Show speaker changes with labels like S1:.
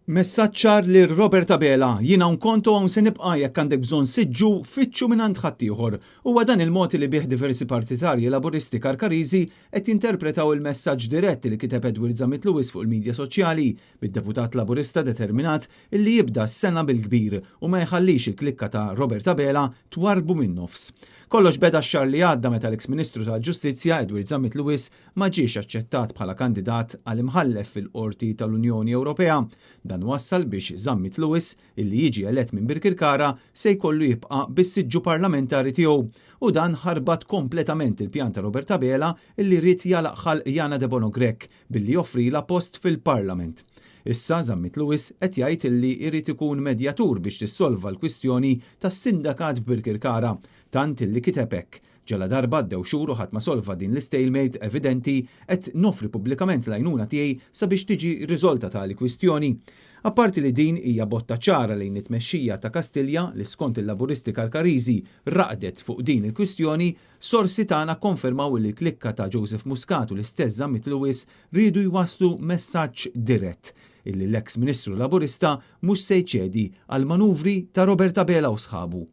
S1: Messaġġ ċar lil Robert Abela, jien hawn kont u hawn se nibqa' jekk għandek bżonn siġġu, fittxu mingħand ħaddieħor. Huwa dan il-mod li bih diversi partitarji Laburisti Karkariżi qed jinterpretaw il-messaġġ dirett li kiteb Edward Zammit Lewis fuq il-midja soċjali, bid-deputat Laburista determinat illi jibda s-sena bil-kbir u ma jħallix il-klikka ta' Robert Abela twarrbu min-nofs. Kollox beda x-xahar li għadda meta l-eks Ministru tal-Ġustizzja Edward Zammit Lewis ma ġiex aċċettat bħala kandidat għal imħallef fil-Qorti tal-Unjoni Ewropea. Dan wassal biex Zammit Lewis, illi jiġi elett minn Birkirkara, se jkollu jibqa' bis-siġġu parlamentari tiegħu. U dan ħarbat kompletament il-pjan ta' Robert Abela illi ried jagħlaq ħalq Yana Debono Grech billi joffrilha post fil-Parlament. Issa Zammit Lewis qed jgħid illi jrid ikun medjatur biex tissolva l-kwistjoni tas-sindakat f'Birkirkara, tant illi kiteb hekk, Ġaladarba għaddew xhur u ħadd ma solva din l-istalemate evidenti, qed noffri pubblikament l-għajnuna tiegħi sabiex tiġi riżolta tali kwistjoni. Apparti li din hija botta ċara lejn it-tmexxija ta' Kastilja li skont il-Laburisti Karkariżi raqdet fuq din il-kwistjoni, sorsi tagħna kkonfermaw li l-klikka ta' Joseph Muscat u l-istess Zammit Lewis riedu jwasslu messaġġ dirett illi l-eks Ministru Laburista mhux se jċedi għall-manuvri ta' Robert Abela u sħabu.